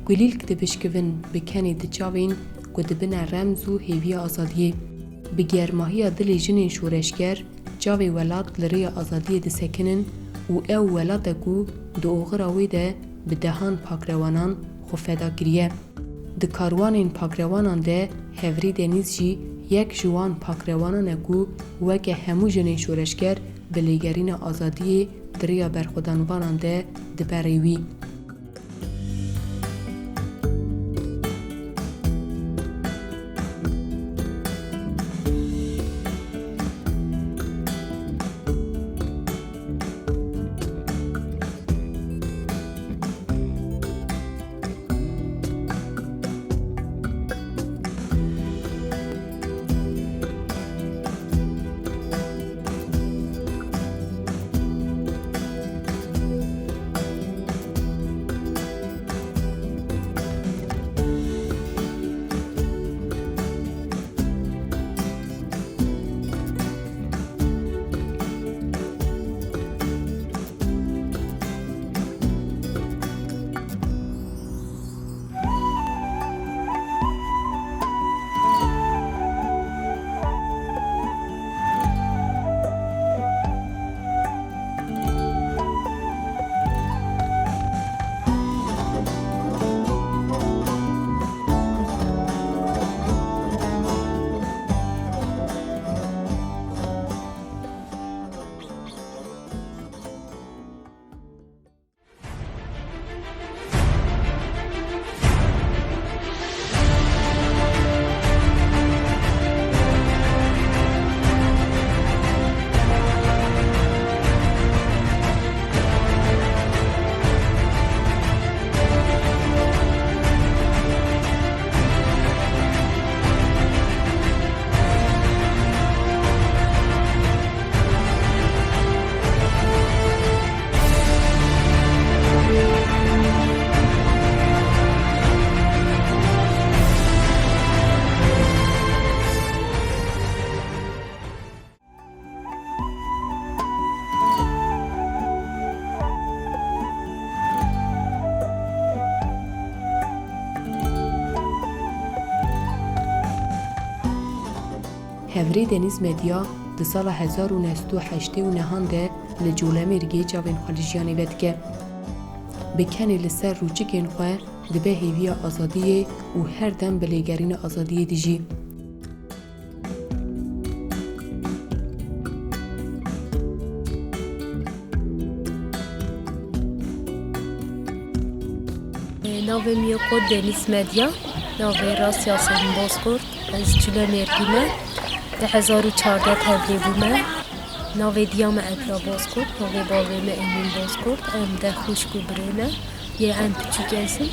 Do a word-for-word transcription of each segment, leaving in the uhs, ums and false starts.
Kulîlk dibişkivin bi kenê di çavên ku dibine remz û hêviya azadiyê. Bi germahiya dilê jinên şoreşger, çavê welat li rêya azadiyê disekinin û ew welat e ku di oxira wê de bi dehan pakrewanan xwe feda kiriye. Di karwanên pakrewanan de Hevrê Denîz jî yek ji wan pakrewanan e ku weke hemû jinên şoreşger bi lêgerîna azadiyê di rêya berxwedanvanan de dibe rê wî. Hevrê Denîz Medya di sala hezar û neh sed û heştê û nehan de li Colemêrgê çavên xwe li jiyanê vedike. Bi kenê li ser rûçikên xwe dibe hêviya azadiyê û her dem bi lêgerîna azadiyê dijî. Navê min yê Kot Denîz Medya, navê rast Yasemin Bozkurt. Ez Colemêrgî me. Di hezar û çardeh tevlî bûme. Navê diya me Edla Bozkurt, navê bavê me Emîn Bozkurt. Em deh xwişk û birê ne. Yê em piçûk ez im.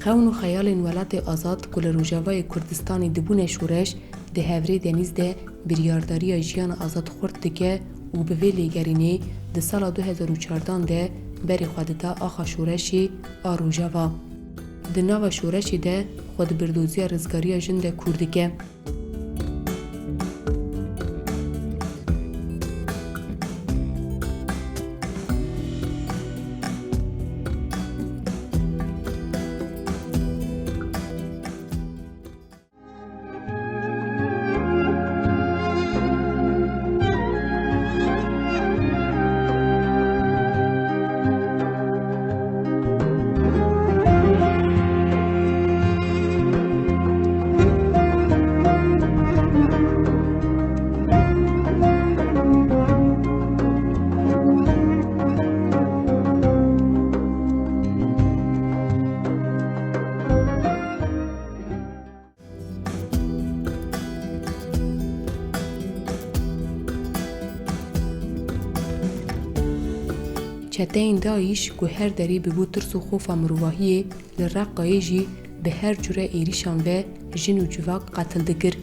Xewn û xeyalên welatê azad ku li rojavayê Kurdistanê dibûne şoreş, di Hevrê Denîz de biryardariya jiyana azad xurt dike û bi vê lêgerînê di sala du hezar û çardan de berê xwe dida axa şoreşê a Rojava. Di nava şoreşê de xwe di birdoziya rizgariya jin de kûr dike. Çeteyên DAIŞ ku her derî bi bo tirs û xofa mirovahiyê, li Reqayê jî bi her cure êrîşan ve jin û civak qetil dikir.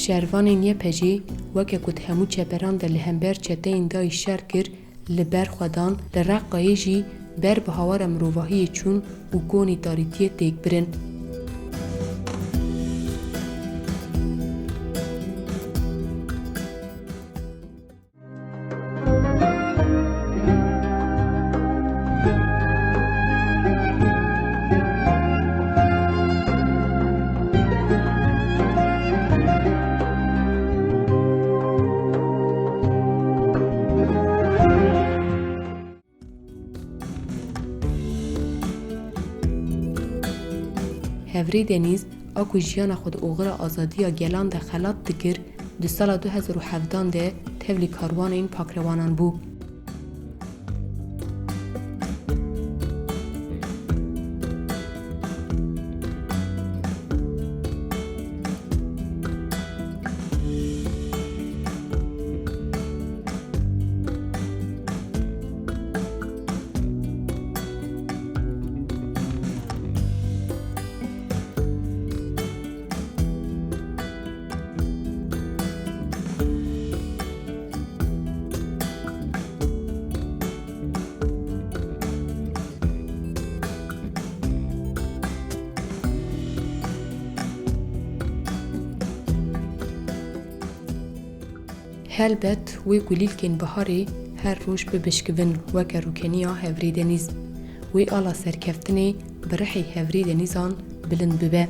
Şervanên YPJ'ê weke ku di hemû çeperan de li hember çeteyên DAIŞ şer kir, li ber xwe dan, li Reqayê jî ber bi hawara mirovahiyê çûn û konî tarîtiyê têk birin. Hevrê Denîz, a ku jiyana xwe di oxira azadiya gelan de xelat dikir, di sala du hezar û hevdan de tevlî karwanên pakrewanan bû. Helbet wê kulîlkên biharê her roj bibişkivin weke rûkeniya Hevrê Denîz. Wê ala serkeftinê bi rihê Hevrê Denîzan bilind bibe.